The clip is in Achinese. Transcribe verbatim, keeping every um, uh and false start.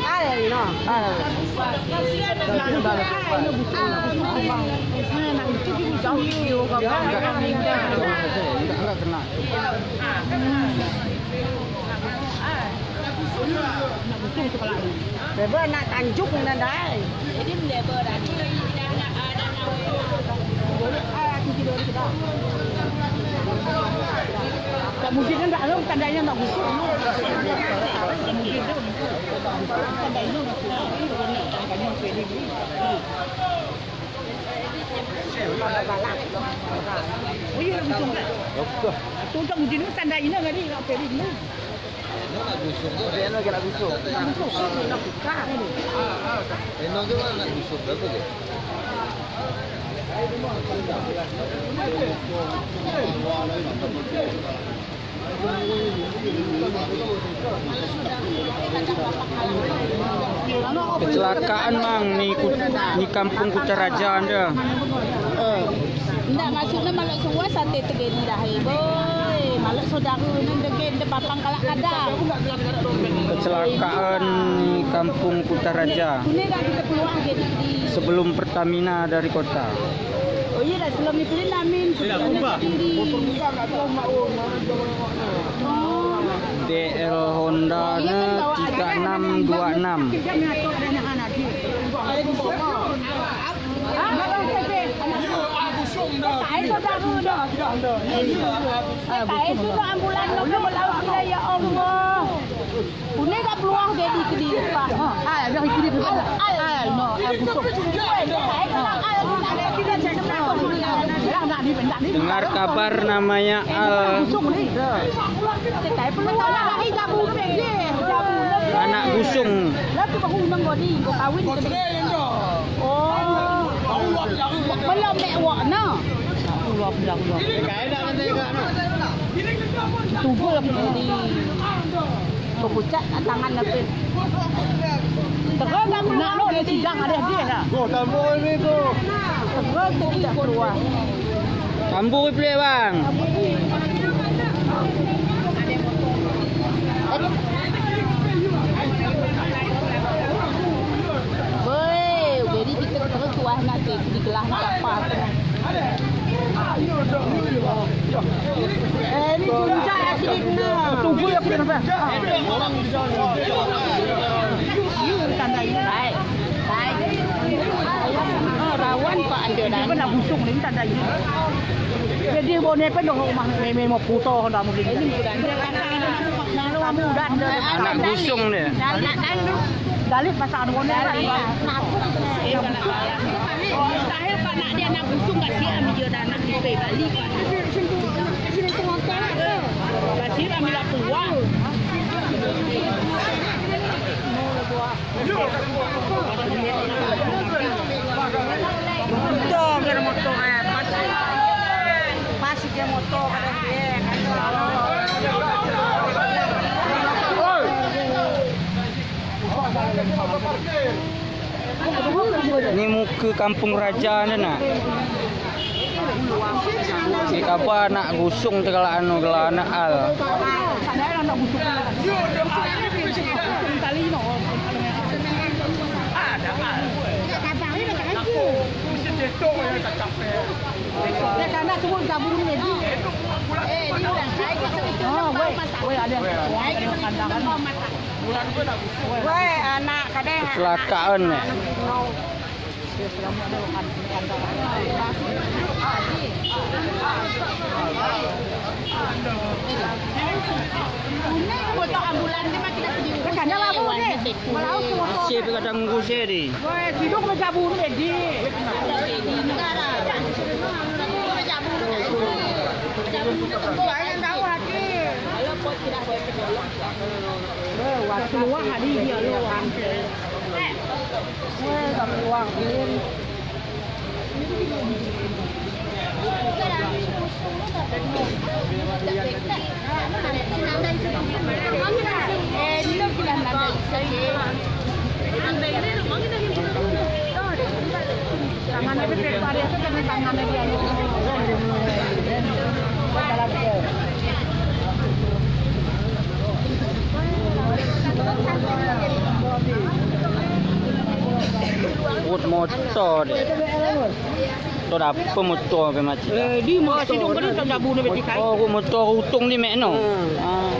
Al, no. Al. Enggak, enggak kena. Beba nak tanjung nadai. Jadi beba dah ni. Boleh, ah, aku tidur kita. Tak mungkin kan dah, tandanya nak busuk. Mungkin tu. Tandanya nak busuk. Oh, iya, nak busuk kan? Tu kan mungkin tanda ina tadi nak pergi dulu. Nak gusung tu, dia nak gusung. Nak gusung, nak buka ni. Memang tu nak gusung berapa je? Kecelakaan, Mang, ni ku-, ni Kampung Kutaraja anda. Eh. Ndak, maksudnya malot semua sate teugedi dah, eh, boy. Malot saudara ni dege de papang kalak kada. Kecelakaan di Kampung Kutaraja. Kune dah kita keluar jadi di. Sebelum Pertamina dari kota. Oh iya dah, sebelum itu dia namin. Tidak berubah. Sendiri. Oh. D L Honda na tiga enam dua enam. Ai, sudah ambulan nak ke belauk kita, ya Allah. Punya dah peluang jadi ke di depan. Ai, dah ikut dia. Ai, ai, no, ai, busuk. Dengar kabar namanya Al. Busuk ni. Anak busung. Lah tu baru nang body, kau kawin ke ni? Oh. Belum mek wak na. Aku lap, aku lap. Tunggu lah, aku tunggu. Kau pucat nak tangan apa? Terus dah nak lo dia sidang ada dia lah. Go, tambah ini tu. Terus tu tidak keluar. Tambu peuet, Bang. Woi, jadi kita terus tuah nanti di gelah apa? Eh, ini puncak ya, sini. Tunggu ya, puncak apa? Tanda ini. Baik. Hai. Oh, rawan Pak Anda dah. Dia pun nak busung ni, tak ada ini. Jadi, boleh pun dong rumah meme mau putus dah mungkin. Ini bukan. Dia kata ada masuk Pak Nalo, kamu udah ada. Anak busung dia. Dah nak kan? Dalit pasal ada boleh. Dalit. Kenapa? Eh, kalau mustahil Pak nak dia anak busung kat siap dia dah anak di Bali Pak. Kat siap ambil peluang. Moto kira moto, eh, pas. Pas dia moto kira dia. Ni muka kampung raja ni nak. Di kapa nak gusung tegalak anu, tegalak aneuk al. Weh, anak kadang. Kecelakaan ni. Asyik kadang ngusir di. Weh, sidung meujabun, Dedi. Weh, waktu luar hari dia luar. Weh, waktu luar, Din. Rot moto deh. Moto dapur moto pe macam. Eh, di moto. Oh, sidung kan tak dabu ni berarti kai. Oh, rot moto utong di mek no. Hmm. Ah.